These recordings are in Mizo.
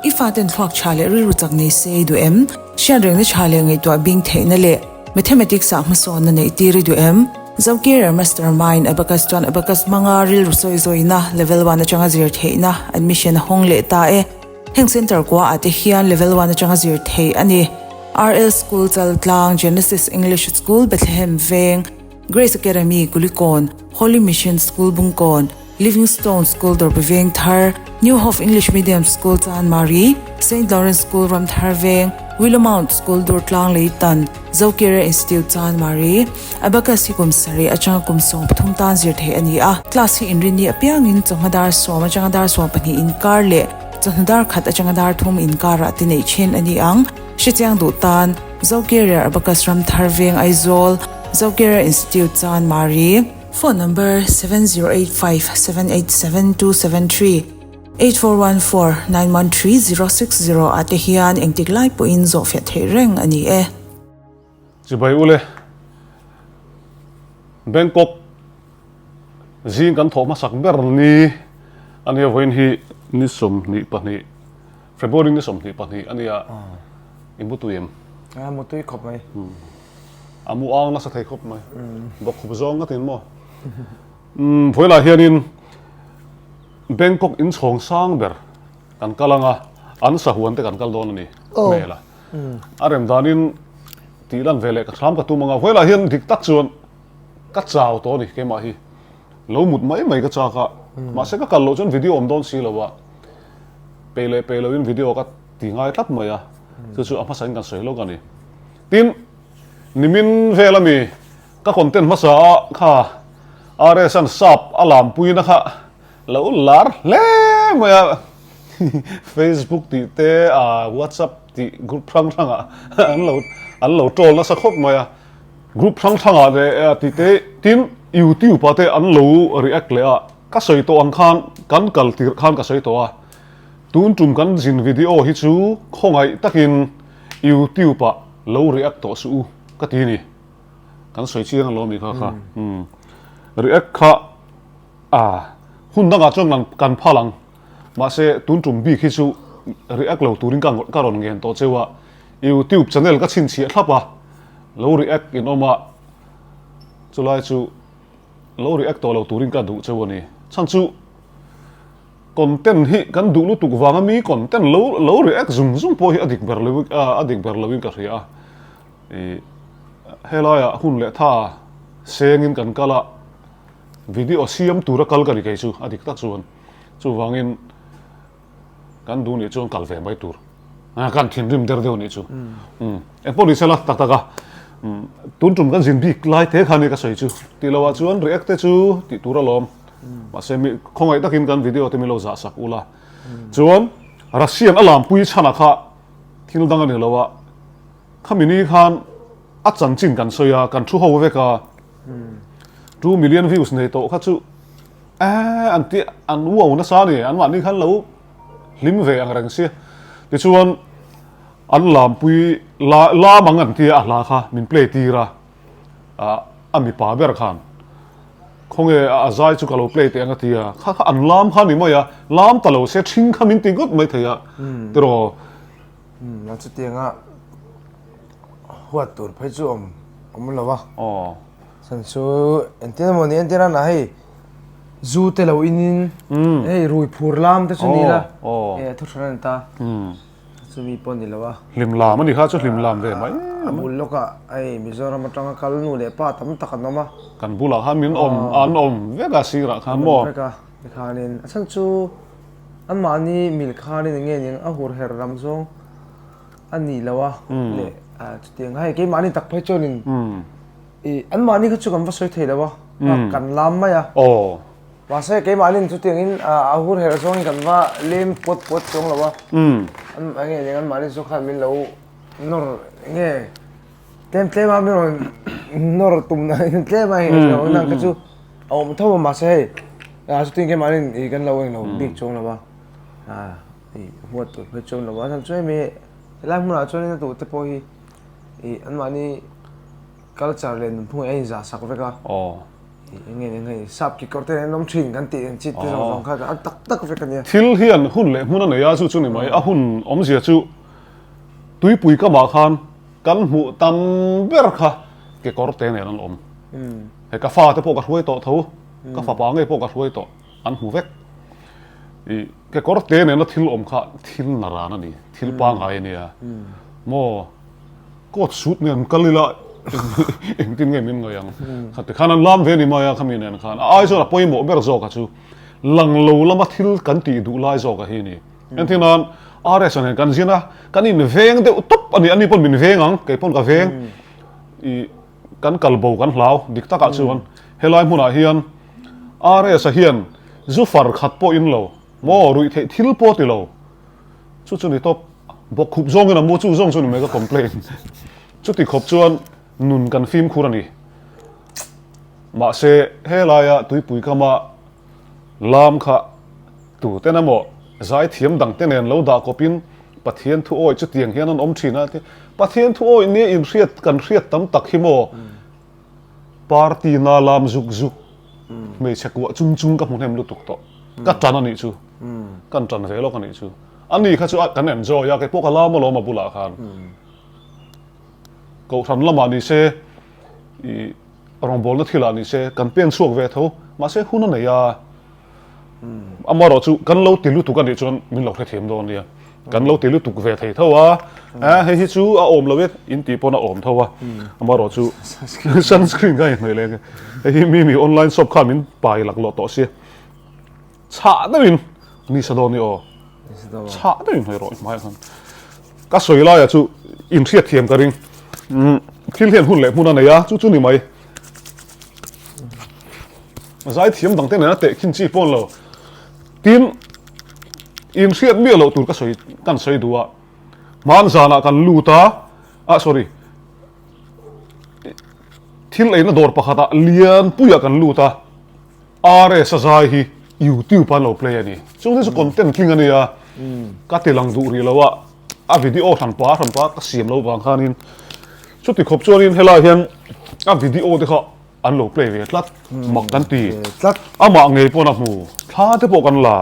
I faten thluak tha leh rilru chak nei se i duh em? Hriatrengna tha leh ngaihtuah bing theihna leh Mathematics ah hmasawnna neih tir i duh em? Zocareer Mastermind Abacus chuan Abacus hmanga rilru sawi zawina Level one atanga zir theihna admission a hawng leh ta e. Heng centre kua ah te hian Level one atanga zir theih a ni. RL School Chaltlang, Genesis English School Bethlehem Veng, Grace Academy Kulikawn, Holy Mission School Bungkawn, Livingstone School Dawrpe Veng Thar, New Hope English Medium School Chanmari, Saint Lawrence School Ramthar Veng, Willow Mount School Durtlang Leitan, Zokere Institute Chanmari, Abacus hi kum sarih atanga kum 13 tan zir theih a ni a. Class hi inrinni apiangin chawhma dar sawm atanga dar 12 inkar leh chawhnu dar khat atanga dar thum inkarah te neih thin a ni ang. Hrechiang duh tan, Zokere Abacus Ramthar Veng Aizawl, Zokere Institute Chanmari. Phone number, 7085787273, 8414913060 ah te hian engtik lai pawhin zawhfiah theih reng a ni e. Chibai ule, Bangkok zing kan thawh hmasak ber ni a nia vawiin hi ni 22, February ni 22 a nia, i mutui em? A mutui khawp mai. A mu ang nasa thei khawp mai. Bawk khup zawng ngatin maw. Vawilah hianin Bangkok inchhawng sang ber kan kal anga an sahuan te kan kal dawn a ni hmel a. A rem danin tih lan ve leh ka hram ka tum anga vawilah hian dik tak chuan ka chau tawh a ni keimah hi. Lo mut mai mai ka chak a. Mahse ka kal loh chuan video awm dawn si lo a. Peih leh peih loin video ka ti ngai tlat mai a. Chu chu a hmasain kan sawi lawk a ni. Tin, nimin vel ami ka content hmasa a kha RS an sap a lampuina kha lo lar hle mai a Facebook tih te a WhatsApp tih group hrang hrang ah an lo an lo troll nasa khawp mai a group hrang hrang ah leh tih te tin YouTube ah te an lo react leh a ka sawi tawh ang khan kan kal tirh khan ka sawi tawh a tun tum kan zin video hi chu khawngaih takin YouTube ah lo react tawh suh u ka ti ni. Kan sawi chiang alawm i kha kha. React kha a hun dangah chuan kan kan phal ang. Mahse tun tum bik hi chu react lo turin ka ka rawn ngen tawh cheu a. YouTube channel ka chhinchhiah thlap a, lo react in awm a, chulai chu lo react tawh lo turin ka duh cheu a ni. Chhan chu Content hi kan duh lutuk vanga mi content lo lo react zung zung pawh hi a dik ber lo a dik ber loin ka hria a. I helaiah hun leh tha sengin kan kal a, video siam tura kal ka ni kei chu a dik tak chuan. Chuvangin kan duh nih chuan kal ve mai tur. Kan thinrim der deuh nih chu. Engpawh ni sela tak tak a, tun tum kan zin bik lai te kha ni ka sawi chu. Tih loah chuan react te chu tih tur alawm. Mahse mi khawngaih takin kan video te min lo zah sak ula. Chuan Russian a lampui chhanah kha thil dang a ni lo a, khami ni khan a chanchin kan sawi a, kan thu ho vek a, 2 million views nei tawh kha chu eh an ti an uau nasa a ni, anmahni khan lo hlim ve ang reng sia. Tichuan an lampui la lam ang an tia a hla kha min play tir a, a mipa ber khan khawnge a zai chu ka lo play teh ang a ti a, kha kha an lam kha a ni mai a, lam ta lo se ṭhing kha min ti ngawt mai thei a tiraw. A chutianga huat tur phei chu awm awm lo a. Aw. Chhan chu entir emaw ni entir a na hei zu te lo in in hei rui phur lam te chu ni la e thu hran a ni ta. Chumi pawh ni lo a. Hlim lam a ni kha chu hlim lam ve mai. A bul lawkah hei Mizoram atanga kal nu leh pa tam tak an awm a. Kan bulah khan min awm an awm vek a sirah khan maw. An awm vek a tikhanin a chhan chu anmahni mil khanin eng nge ning a hur her lam zawng a ni lo a leh chutiang hei keimahni tak phei chuanin ih anmahni kha chu kan va sawi thei lo a kan lam mai a. Aw. Mahse keimahnin chutiangin a hur herh zawngin kan va lem puat puat chuang lo a, an enge eng anmahni chu khan min lo nawr enge tlem tlem a min rawn nawr tum na tlem a hei nang kha chu a awm tho a mahse hei chutiang keimahnin ih kan lo englo bik chuang lo a, ih huat tur phei chuan lo a chhan chu hemi helai hmunah chuanin a duh te pawh hi ih anmahni culture leh nunphung ah hian a inzah sak vek a. Eng nge eng nge sap kekawr te an awm thin kan tih ang chi te zawng zawng kha a tak tak vek a nia. Thil hian hun leh hmun a nei a chu chu ni mai a hun awmzia chu tuipui kamah khan kan hmuh tam ber kha kekawr te nen an awm. Hei ka fate pawh ka hruai tawh tho ka fapa ngei pawh ka hruai tawh an hmu vek. Ih kekawr te nena thil awm kha thil naran a ni thil pangngai a nia maw. Coat suit nen kal ila engtin nge min ngaih ang? Khati khan an lam ve ni mai a khami nen khan. A ai chuan a pawimawh ber zawk a chu lang lo lama thil kan tih duh lai zawk a hi ni. Engtin nan RS a nen kan zin a, kan in veng deuh tawp a ni, ani pawn min veng ang, kei pawn ka veng. I kan kal bo kan hlau dik takah chuan helai hmunah hian RS a hian zu far khat pawh in lo maw ruih theih thil pawh ti lo. Chu chu ni tawp. Bawk khup zawngin a mu chu zawng chu ni mai ka complain. Chuti khawp chuan nun kan fimkhur a ni. Mahse helaia tuipui kama lam kha tuten emaw zaithiam dangte nen lo dah kawpin Pathian thu awih chutiang hian an awm thin a ti. Pathian thu awih nia inhriat kan hriat tam tak hi maw party na lam zuk zuk hmeichhe kuah chung chung ka hmu hnem lutuk tawh. Ka tan a nih chu. Kan tan ve lawk a nih chu. A ni kha chu a kan enjoy a, keipawh ka lam alawm a bulah khan. Kohhran lamah ni se, ih rawngbawlna thilah ni se kan pen chhuak ve tho, mahse hun a nei a. Amaherawh chu kan lo ti lutuk a nih chuan min lo hrethiam dawn nia. Kan lo ti lutuk ve thei tho a, eh hei hi chu a awm lo e in tih pawn a awm tho a. Amaherawh chu sunscreen ka inhnawih leh ang e. Hei hi mi mi online shop khan min pai laklawh tawh sia. Chhah deuhin ni sa dawn i aw. Chhah deuhin hmai rawh i hmaiah khan. Ka sawi laia chu inhriat thiam ka ring. Thil hian hun leh hmun a nei a, chu chu ni mai. Zaithiam dangte nena tehkhin chi pawn lo. Tin, inhriat miah loh tur ka sawi kan sawi duh a. Hman zanah kan lut a, ah sorry. Thil eina dawr pakhatah Lianpuiah kan lut a. RS a zai hi YouTube a an lo play a ni. Chung hi chu content tling a nia. Ka ti lang duh rih lo a, a video hranpa hranpa ka siam lo vang khanin chuti khawp chuanin helai hian a video te kha an lo play ve tlat mak kan ti. Amah ngei pawn a hmu thla te pawh kan la.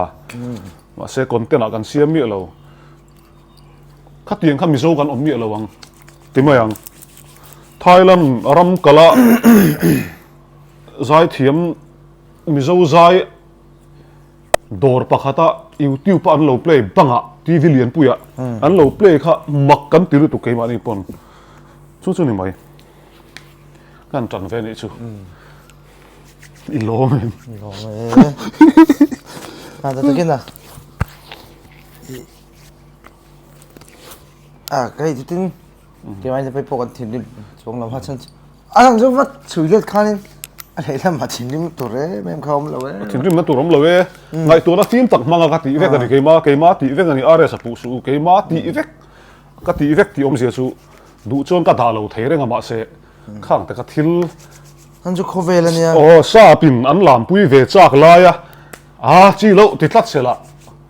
Mahse content ah kan siam miah lo. Khatiang kha Mizo kan awm miah lo ang ti mai ang. Thailand ram kala Zaithiam Mizo zai dawr pakhata YouTube a an lo play bangah TV lianpuiah an lo play kha mak kan ti lutuk keimahni pawn chu chu ni mai kan tan ve nih chu i lawm em i lawm e a ta takin a a kai chutin Keimah in pawh kan thinrim chuang lo a chhan chu a lang chu vat chhui let khanin a lehlamah thinrim tur em em kha awm lo e. Thinrimna tur awm lo e. Ngaihtuahna fim tak hmanga ka tih vek a ni keimah keimah tih vek a ni RS a puh suh u keimah tih vek ka tih vek tih awmzia chu duh chuan ka dah lo thei reng a mahse khang te kha thil An chu khawvel a nia. Aw sap in an lampui ve chak lai a a chi loh ti tlat se lah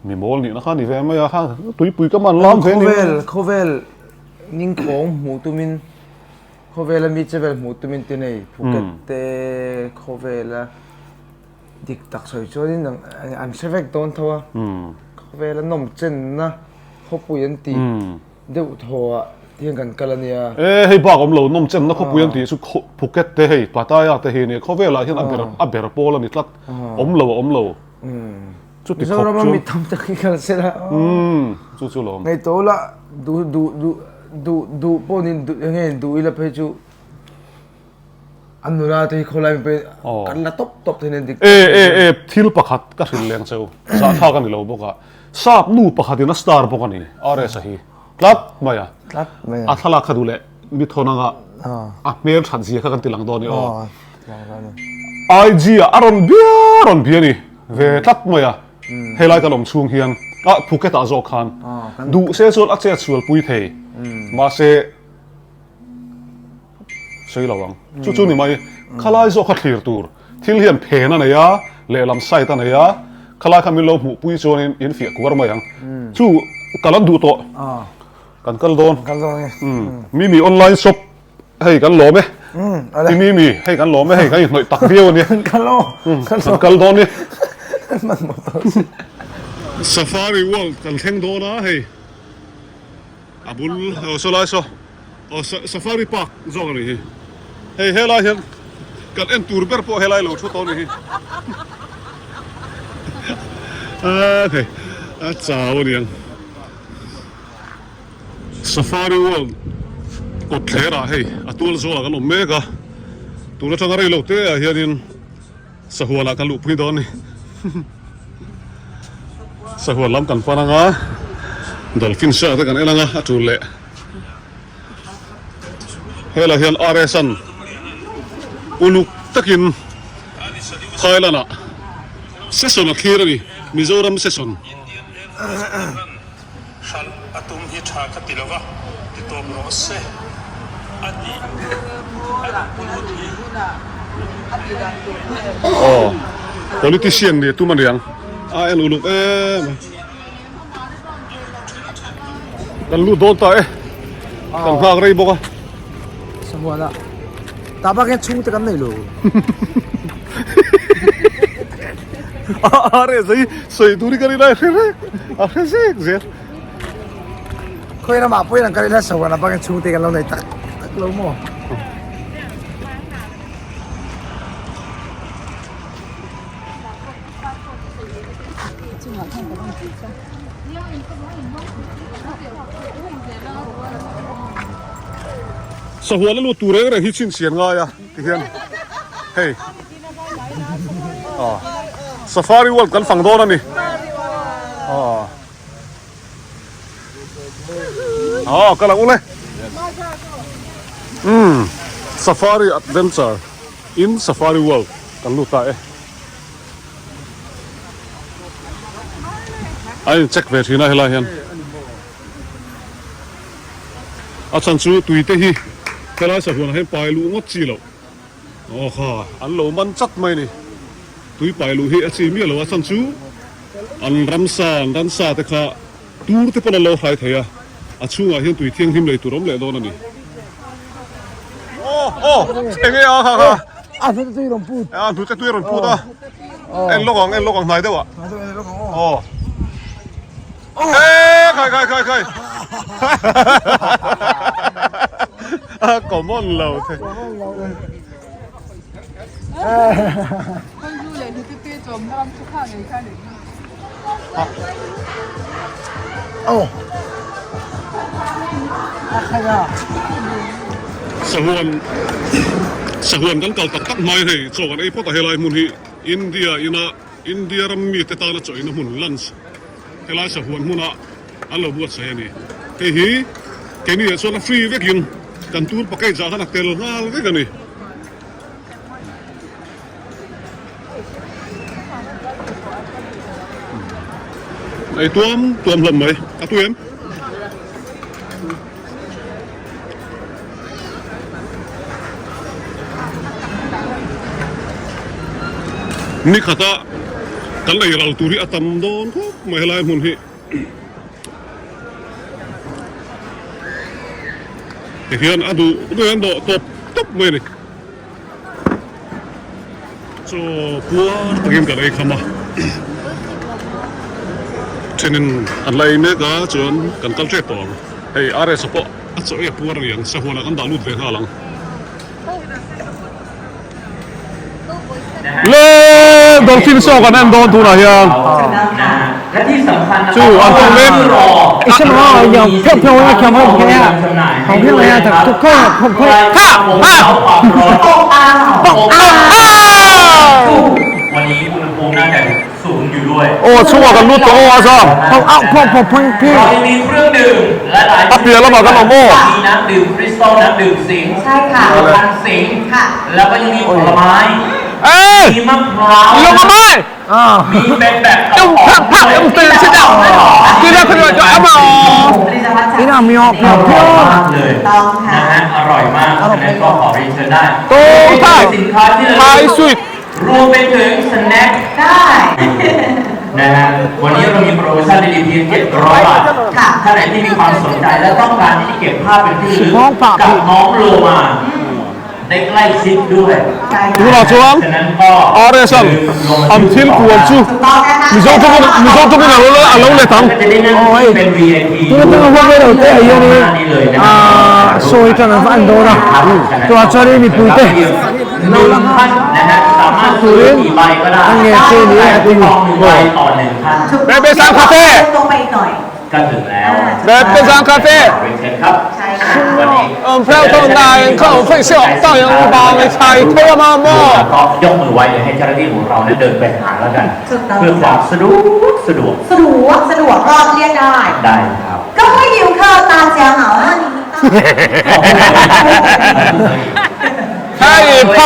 mi mawl nihna kha ni ve mai a kha tuipui ka man lam ve ni. Khawvel khawvel Ningkhawng hmuh tumin khawvela mi chevel hmuh tumin te nei Phuket te khawvela dik tak sawi chuanin an hre vek dawn tho a, khawvela nawm chenna khawpui an tih deuh thaw ah hian kan kal a nia. E hei bak awm lo nawm chenna khawpui an tih chu Phuket te hei Pattaya te hi nia khawvelah hian a ber a ber pawl a ni tlat awm lo a awm lo. Chuti khawp chu. Mizoram a mi tam tak hi kal se la. Umm chu chu lawm. Ngei to la duh duh duh duh duh pawh ni duh enge duh ila phei chu an nula te hi khawlai mi pawh kan la tawp tawp thei nen dik. E e e thil pakhat ka hrilh leng cheu zahthlak a ni lo bawk a sap nu pakhat in a star bawk a ni RS a hi tlat mai a tlat mai a thlalak kha duh leh mi thawn anga a hmel that zia kha kan ti lang dawn ni aw. IG ah a rawn bia a rawn bia ni ve tlat mai a helai kan awm chhung hian ah Phuket ah zawk khan duh se chuan a chet sual pui thei mahse sawi lo ang chu chu ni mai khalai zawk kha thlir tur thil hian phen a nei a lehlam side a nei a khalai kha min lo hmuh pui chuanin in fiah kuar mai ang chu ka lan duh tawh kan kal dawn kal dawn e mimi online shop hei kan lawm e. Ti mi mi, hei kan lawm e, hei kan inhnawih tak viau a nia. Kan lo, kan kal dawn ni. Safari World kan thleng dawn a hei. A bul aw saw lai saw aw Safari Park zawk a nih hi. Hei helai hian kan en tur ber pawh helai lo thu tawh a nih hi. A thei a chau a niang. Safari World kawt thlerah hei a tual zawlah kan awm mek a, tun atanga rei lo te ah hianin sahualah kan luhpui dawn a ni. Sahual lam kan pan anga, dolphin shark te kan en anga a tul leh. Helai hian RS an uluk takin Thailand ah session a thlir a ni, Mizoram session. Hralh a tum hi tha ka ti lova, ti tawp rawh se a ti a duh lut hi. Aw, politician nih a tum a niang, a en uluk em a. Kan lut dawn ta e, kan nghak rei bawk a. Samuala, tah bak hian chhungte kan nei lo. A reh zai sawi tur hi ka rin a hre rek a hre zek zel. Khawi ramah pawhin an kal ila sawan a bangin chhungte kan lo nei tak tak lo maw? Sahual a lut tur reng reng hi chhinchhian ngai a tihian hei. Safari World kan fang dawn a ni. Aw kal ang ule. Umm Safari Adventure in Safari World kan lut ta e. A in check ve thin a helai hian. A chhan chu tui te hi helai sahuan ah hian pai luh ngawt chi loh. Aw kha, an lo man chat mai ni. Tui pai luh hi a chi miah lo a chhan chu an ramsa, an ransa te kha tur te pawn an lo hrai thei a, a chhungah hian tui thianghlim lei tur awm leh dawn a ni. Aw aw, eng nge a kha kha? A hnute tui rawn put. A hnute tui rawn put a. En lawk ang, en lawk ang hnai deuh ah. Hnai deuh en lawk ang aw. Aw. Eee khai khai khai khai a common lo the Sahuan Sahuan kan kal tak tak mai hei chaw kan ei phawt a helai hmun hi India ina India ram mite tana chaw eina hmun lunch Helai sahuan hmuna an lo buatsaih a ni. Hei hi keini ah chuan a free vekin kan tour package ah khan a tel nghal vek a ni. Ei tuam tuam hlawm mai a tui em? Ni khata kan ei ral tur hi a tam dawn khawp mai helai hmun hi. Tihian a duh duh hian dawh tawp tawp mai a ni. Chaw puar takin kan ei kham a, thenin an la ei mek a chuan kan kal tep tawh ang. Hei RS-a pawh a chaw ei a puar a ni ang, sahuanah kan dah lut ve nghal ang. Le dolphin saw kan en dawn tunah hian chu an tawng mek. Aw chhungah kan lut tawh aw a zam. A piah lamah kan awm aw. Ê! Lung a mai! Thai sweet รวมไปถึงสแน็คได้นะฮะวันนี้เรามีโปรโมชั่นดีๆเพียง700 บาทท่านไหนที่มีความสนใจและต้องการที่จะเก็บภาพเป็นที่ระลึกกับน้องโลมา ได้ใกล้ชิดด้วย Tunah chuan ฉะนั้นก็ RS an an thil kual chu Mizo tawngin Mizo tawngin a lo a lo let ang. ก็จะได้นั่งที่เป็น VIP Tuna tanga huang rei lo te ah hianin ahh sawi tan an va en dawn a tunah chuanin mipui te หนึ่งท่านนะฮะสามารถซื้อกี่ใบก็ได้ an nge che ni a ti ทองหนึ่งใบต่อหนึ่งท่าน Bebe Sang Cafe ตรงไปอีกหน่อย ก็ถึงแล้ว Bebe Sang Cafe เรียนเชิญครับ ใช่ค่ะ วันนี้ 嗯，不要动大人靠费笑，大人帮你猜推嘛么？ ก็ยกมือไว้เลยให้เจ้าหน้าที่ของเรานั้นเดินไปหาแล้วกัน ถูกต้อง เพื่อความสะดวกสะดวก สะดวกสะดวกรอบเรียกได้ ได้ครับ 各位游客大家好啊你们到 开趴，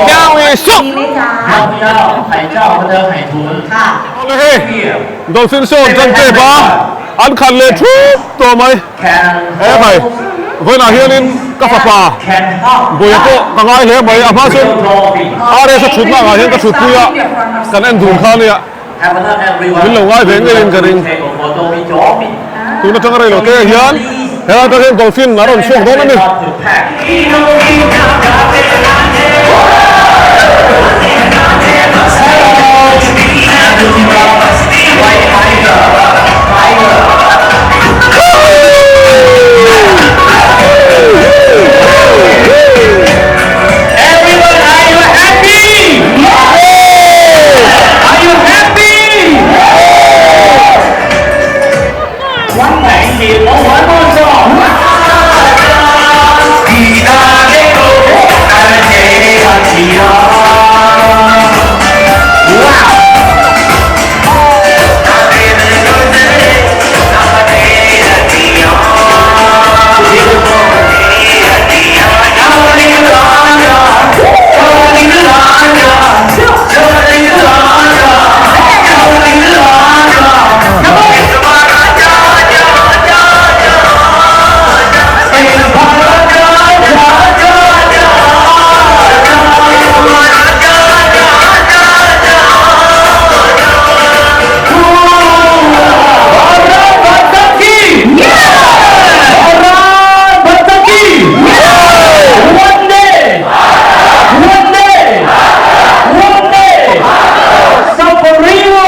两位秀， ดีไหมจ๊ะ เจ้าเจ้าไข่เจ้าพระเธอไข่ทุน ค่ะ 好嘞嘿，dolphin show 真对吧？安看嘞出多没？ แคน 哎喂，我那天恁个爸爸， แคนฮอก 不要过，刚刚来没阿妈说，阿嘞是出那啊，现在出对啊，กันเอ็นดูข้าเนี่ย min lo ngai ve ngei in ka ring. Tuna tang rei lo te hian helai atang hian dolphin a rawn chhuak dawn a ni. Everyone, are you happy? Are you happy? One thank you. Oh, one more song. One day! One day! One day! Saporino!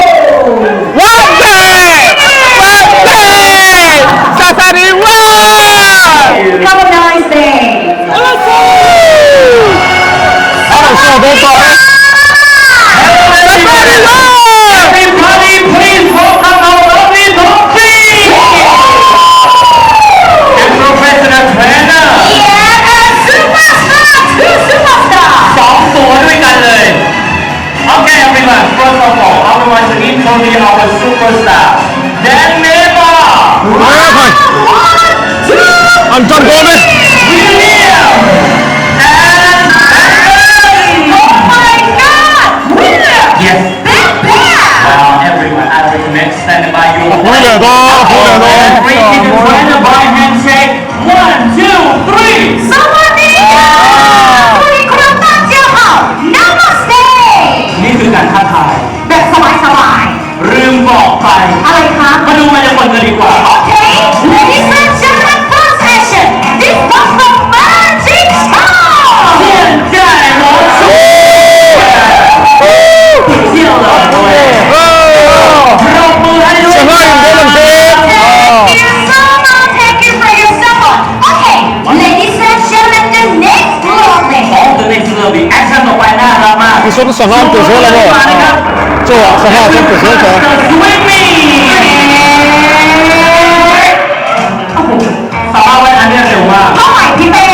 One day! One day! Saturday one! Have a nice day a rawn chhuak dawn ta e. Saturday one! Everybody, please welcome our lovely dolphin! And professional trainer! Yeah and superstar two superstar สองตัวด้วยกันเลย Okay everyone first of all I would like to introduce our superstar Dan Neva Ai khai, one two an tan dawn e. William and Aaron oh my god William Yes Big Bear Well everyone I recommend stand by your Pui leh dawn, pui leh dawn. And ready to trainer by handshake one two three สวัสดีค่ะสวัสดีครับ大家好 Namaste นี่คือการท้าทาย แบบสบายสบาย ลืมบอกไป ๆอะไรคะ มาดูมายากลกันดีกว่า Okay, ladies and gentlemen, first action. This was the magic star. 现在我出เที่ยวเลยปรบมือให้ด้วย Sangha in dawn ang te. Thank you so much. Thank you for your support. Okay, ladies and gentlemen, the next lovely. ของ The Next Lovely Action ต่อไปน่ารักมาก Tichuan sangha an pe zel a maw? Chaw ah sangha chuan pe zel ta. Swimming สามารถว่ายน้ำได้เร็วมาก เท่าไหร่พี่เป้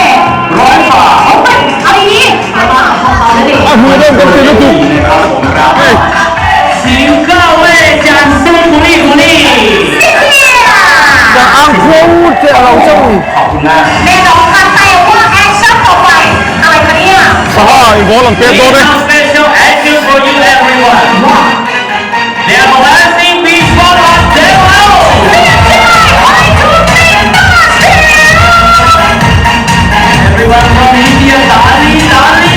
ร้อยกว่า เอาไปเอาดีๆไปมาเอาเลยดิ A hmu dawn kan ti lutuk. ครับผมครับ请各位掌声鼓励鼓励 ang khuau te a lo chauh ni ขอบคุณมาก แน่นอนค่ะแต่ว่า action ต่อไปอะไรคะเนี่ย Sangha in ball an pek dawn e. We have special action for you everyone. They are balancing beach ball on their own. Everyone from India, Dali, Dali.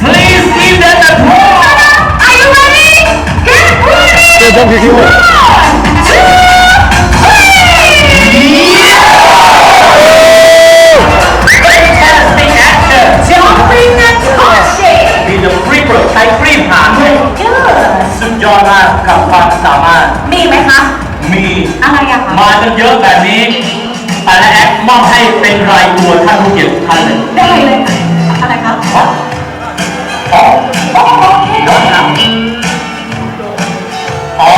Please give them a applause. Are you ready? Get ready! Te bawng khi khi maw. One, two, three! ใช้ครีบหาง Very good สุดยอดมากกับความสามารถ มีไหมคะ มี อะไรอะคะ มากันเยอะแบบนี้แต่ละแอปมอบให้เป็นรายตัวท่านผู้เกียรติทุกท่านเลย ได้เลยค่ะอะไรคะ อ๋อ โอ้โอเค ยอดครับอ๋อ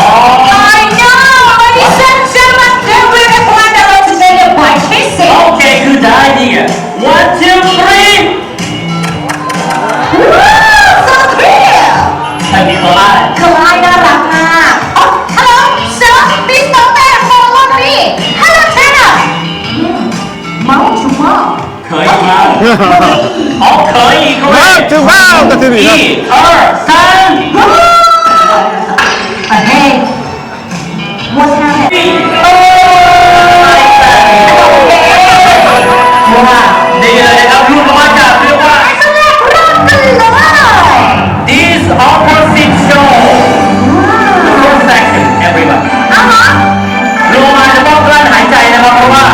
I know ladies and gentlemen there will be one that will today by kissing โอเคคือได้ดีอ่ะ one two three Wow so clear ท่านนี้เขาได้ คลายน่ารักมากอ๋อ hello sir Mr. Man follow me hello China mouth to mouth เคยอีกแล้วอ๋อเคยอีกแล้ว Mouth to mouth ก็ที่นี่ครับ 一二三 Hey what happened ว่านี่เลยนะครับลูกออกมาจากเรียกว่า This opposite show Perfection everyone โลมาจะต้องกลั้นหายใจนะครับ เพราะว่า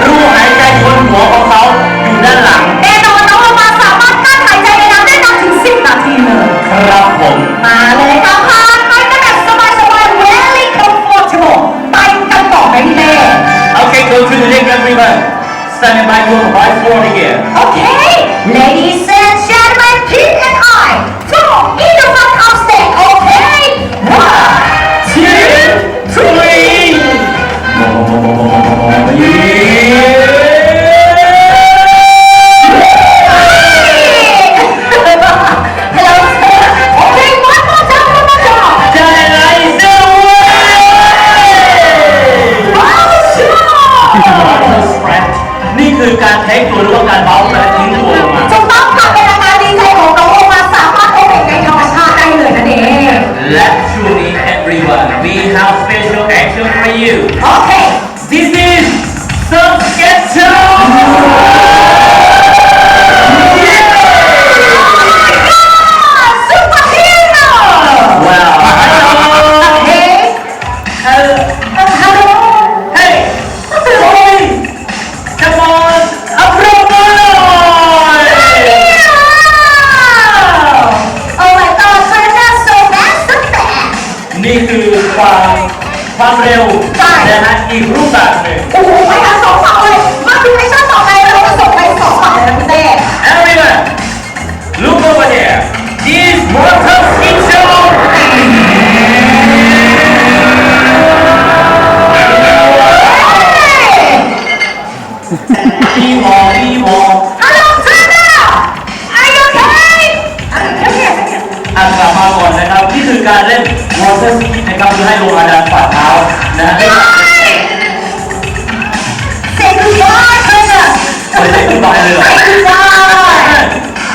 รูหายใจอยู่บนหัวของเขาอยู่ด้านหลัง แน่นอนน้องโลมาสามารถกลั้นหายใจในน้ำได้นานถึง 10 นาทีเลย ครับผม มาเลยค่ะผ่านไปกันแบบสบายๆ very comfortable ไปกันต่อไหมพี่เต้ Okay go to the next everyone standing by your right forward again Okay ladies and gentlemen Pete and I from in the front of stage okay one two three Hello sir okay one more time one more time ได้เลยเซอ wow sure ร์นี่คือการเทคตัวหรือว่าการเบ้าและทิ้งตัวลงมา ถูกต้องค่ะเป็นอาการดีใจของน้องโอมาสามารถโอเปในธรรมชาติได้เลยนั่นเอง และช่วงนี้ everyone we have special action for you โอเค This is some sketch show ซุปเปอร์ฮีโร่ Wow เฮ้ Hello ฮัลโหล Hey Sorry Come on อัปรบมือหน่อย โอ้ my god China so fast so fast นี่คือความความเร็ว ใช่ นะฮะอีกรูปแบบหนึ่ง โอ้โหไปทั้งสองฝั่งเลย มาดู action ต่อไปเราจะส่งไปสองฝั่งเลยนะพี่เต้ Everyone look over there this water ski show มีหมอมีหมอ ฮัลโหล China Are you okay Come here come here อ่ะกลับมาก่อนนะครับ นี่คือการเล่น water ski นะครับคือให้ลงมาดันฝ่าเท้านะฮะ Say goodbye China ไม่ใช่คุณบายเลยเหรอ Say goodbye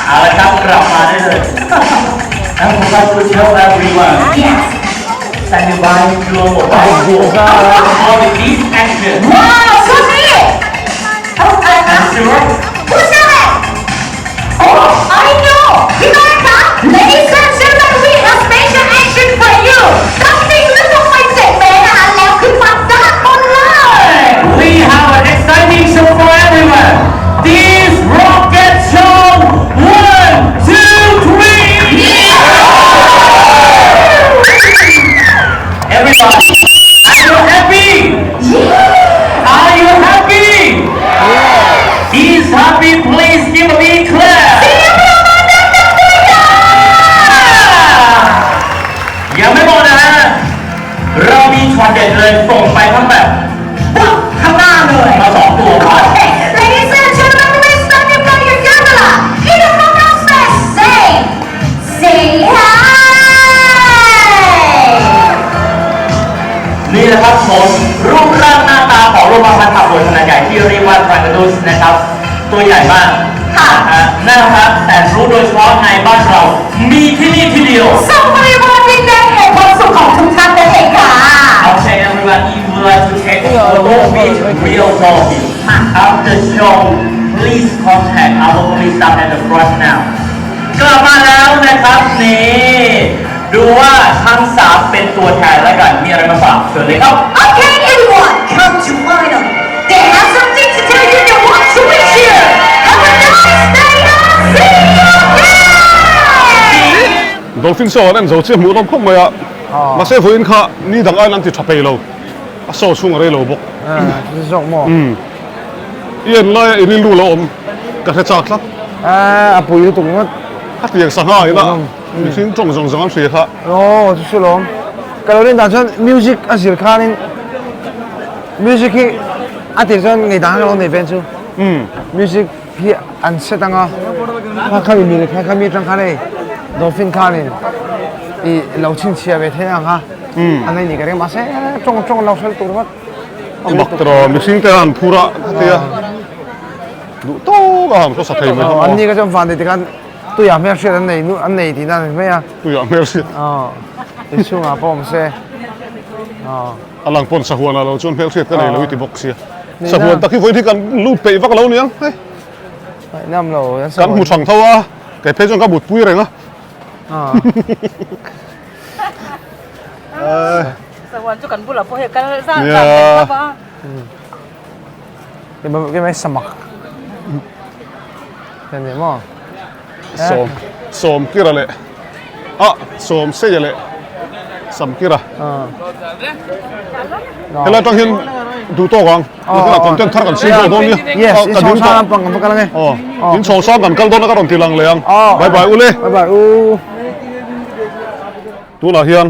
เอาละครับกลับมาได้เลย And would like to tell everyone Yes stand by your mobile for the this action ว้าวชุดนี้เอาอะไรนะ and sure ผู้ชาย Oh I know พี่น้อยคะ Ladies and gentlemen we have special action for you something ลึกลงไปเจ็ดเมตรนะคะแล้วขึ้นมาด้านบนเลย we have an exciting show for everyone this rocket show one two three everybody are you happy are you happy He's happy please give a big clap เสียงปรบมือดังๆด้วยค่ะ ยังไม่หมดนะฮะ เรามีช็อตเด็ดเลยส่งไปทั้งแบบ ปึ๊บข้างหน้าเลย มาสองตัวครับ Okay, ladies and gentlemen, please stand in front of your camera. In the front of space, say, say hi. นี่แหละครับผมรูปร่างหน้าตาของโลมาพันธุ์ขับโดยขนาดใหญ่ที่เรียกว่าไทรกาดุสนะครับ ตัวใหญ่มาก ค่ะ นะฮะน่ารักแต่รู้โดยเฉพาะในบ้านเรา มีที่นี่ที่เดียว ส่งบริวารดินแดนแห่งความสุขของทุกท่านนั่นเองค่ะ Okay everyone if you would like to take a photo with real dolphin after show please contact our police staff at the front now กลับมาแล้วนะครับนี่ดูว่าทั้งสามเป็นตัวแทนแล้วกัน มีอะไรมาฝากเชิญเลยครับ Okay, everyone, come to final. They have something to tell you. They want to wish you. Have a nice day and see you again. Dolphin show an en zo chiah hmuh nawm khawp mai a. Mahse vawiin kha ni dang aiin an ti tha pei lo. A show chhung a rei lo bawk. Chu zawk maw? I en laia i rilru lo awm ka hre chak tlat. A pui lutuk ngawt. Khatiang sangha ina mihring tawng zawng zawng an hria kha. Aw chu chu lawm. Ka lo rin dan chuan music a zir khanin music hi a tir chuan ngei dan ka lo nei ven chu. Music hi an set anga kha kha mi mi kha kha mi atang khan hei dolphin khanin i lo chhinchhiah ve thei ang a an nei ni ka ring mahse tawng tawng lo hrel tur vat. A mak tawh mihring te han phur a khatia duh tawk a han khawsa thei mai kha. An ni ka chuan van nei tikhan tuiah hmel hriat an nei an nei tihna a ni mai a. Tuiah hmel hriat. Aw inchhungah pawh awm se. Aw. A lang pawn sahuan ah lo chuan hmel hriat ka nei lo i ti bawk sia. Sahuan tak hi vawi hi kan lut peih vak lo niang hei. Ngaihnam lo kan hmu thang tho a kei phei chuan ka mutpui reng a. Sahuan chu kan bulah pawh hei kal zan zan kan hmap a. Ke mai samak. Kan ni maw? Sawm sawm kira leh ah sawm seia leh sam kira. Helai tang hian duh tawk ang. Nakinah content thar kan siam zawk dawn nia. Yes, in chhawng sang lampang kan va kal ange. Aw, in chhawng sang kan kal dawn a ka rawn ti lang leh ang. Bye bye ule. Bye bye u. Tunah hian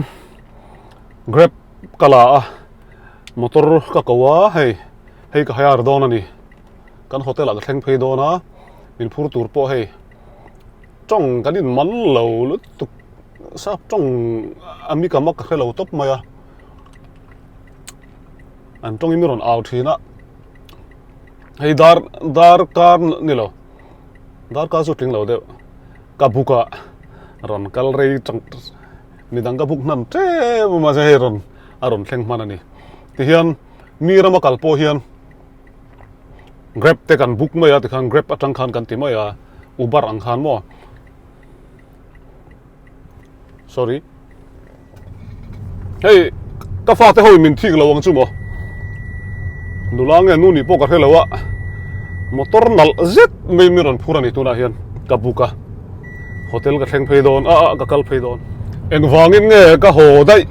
Grab ka la a, motor ka ko a, hei hei ka hire dawn a ni. Kan hotel ah ka thleng phei dawn a, min phur tur pawh hei tawng kan in man lo lutuk sap tawng a mi ka mak ka hre lo tawp mai a. An tawngin mi rawn au thin a, hei dar dar kar ni lo dar kar chu tling lo deuh. Ka buk a rawn kal rei chang midang ka buk hnan ṭem a mahse hei rawn a rawn thleng hman a ni. Tihian mi rama kal pawh hian grab te kan buk mai a tikhan grab atang khan kan ti mai a uber ang khan maw sorry. Hei ka fate ho in min thik lo ang chu maw nula nge nu nih pawh ka hre lo a motor nalh zet mai mi rawn phur a ni tunah hian ka book a hotel ka thleng phei dawn a a ka kal phei dawn engvangin nge ka haw daih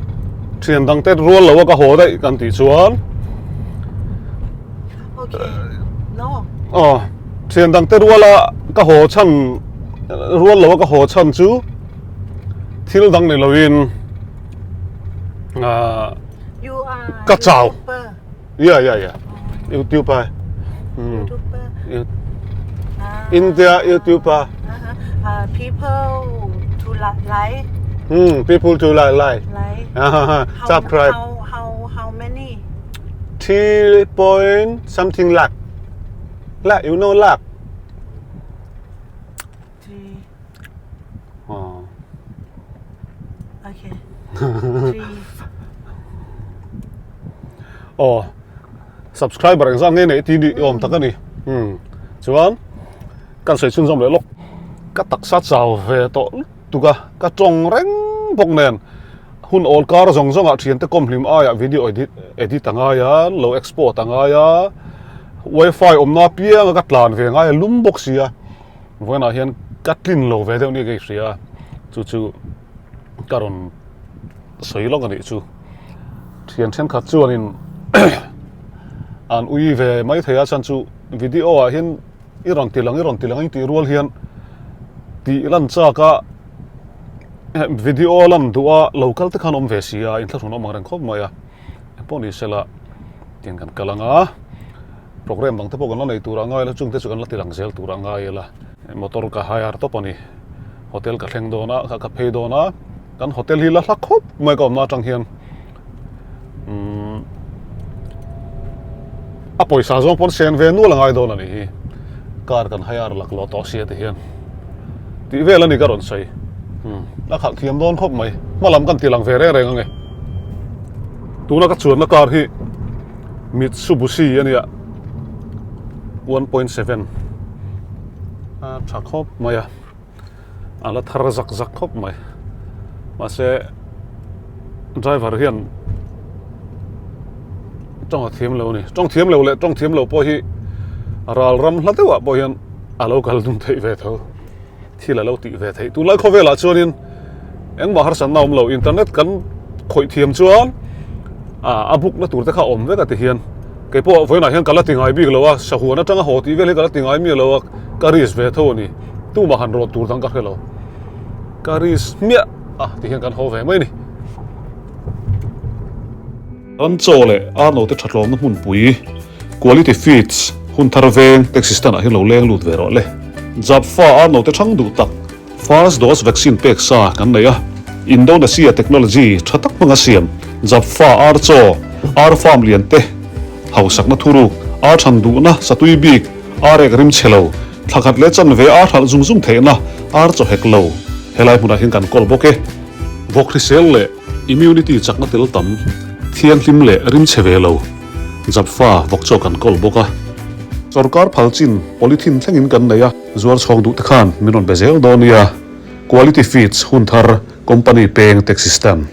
thian dang te rual lo a ka haw daih kan tih chuan aw thian dang te rual a ka haw chhan rual lo a ka haw chhan chu. Thil dang ni loin ah ka chau yeah yeah yeah youtuber hmm India youtuber people to like hmm people to like like subscribe how how how many 3 point something lakh lakh you know lakh Aw subscriber engzah nge neih tih ni awm tak a ni umm chuan kan sawi chhunzawm leh lawk ka taksa chau ve tawh lutuk a ka tawng reng bawk nen hun awl kar zawng zawng ah thiante kawm hlim aiah video edit edit a ngai a lo export a ngai a wifi awmna apiang a ka tlan ve ngai a lum bawk si a. Vawiinah hian ka tlin lo ve deuh ni ka inhria a, chu chu ka rawn sawi lawk a nih chu. Thian thenkhat chuanin an ui ve mai thei a chhan chu video ah hian i rawn ti lang i rawn ti lang i tih rual hian tih lan chak a video lan duh a lo kal te khan awm ve si a inthlahrun awm ang reng khawp mai a engpawh ni sela tin kan kal ang a. Program dang te pawh kan la nei tur a ngai la, chung te chu kan la ti lang zel tur a ngai ila. Motor ka hire tawp a ni. Hotel ka thleng dawn a, ka phei dawn a, kan hotel hi la hla khawp mai ka awmna atang hian umm a pawisa zawng pawn sen ve nual a ngai dawn a nih hi. Car kan hire laklawh tawh sia ti hian tih vel a ni ka rawn sawi. Umm a khalh thiam dawn khawp mai. Hma lam kan ti lang ve reng reng ange. Tuna ka chuanna car hi. Mitsubishi a nia 1.7 a tha khawp mai a a la thar zak zak khawp mai mahse driver hian tawng a thiam lo a ni tawng thiam lo leh tawng thiam lo pawh hi ral ram hla deuhah pawh hian a lo kal dun theih ve tho thil a lo tih ve theih tunlai khawvelah chuanin. Engmah harsatna awm lo, internet kan khawih thiam chuan a book na tur te kha a awm vek a ti hian. Kei pawh vawiinah hian ka la ti ngai bik lo a, sahuan atanga haw tih vel hi ka la ti ngai miah lo a, ka risk ve tho a ni. Tumah han rawt tur dang ka hre lo. Ka risk hmiah a ti hian kan haw ve mai a ni. Ram chaw leh ar note tha tlawmna hmunpui, Quality Feeds, hun thar veng taxi stand ah hian lo leng lut ve rawh le. Japfa ar note thang duh tak, First dose vaccine pek sa kan nei a, Indonesia technology tha tak hmanga siam Japfa ar chaw, ar farm lian te, hausakna thuruk, ar than duhna satui bik, ar ek rim chhe lo, thla khat leh chanve ar hralh zung zung theihna ar chaw hek lo helai hmunah hian kan kawl bawk e. Vawk hrisel leh immunity chakna tel tam, thianghlim leh rim chhe ve lo Japfa vawk chaw kan kawl bawk a. Sorkar phal chin polythene thlengin kan nei a. Zuar chhawng duh te khan min rawn be zel dawn nia, Quality Feeds hun thar company peng taxi stand.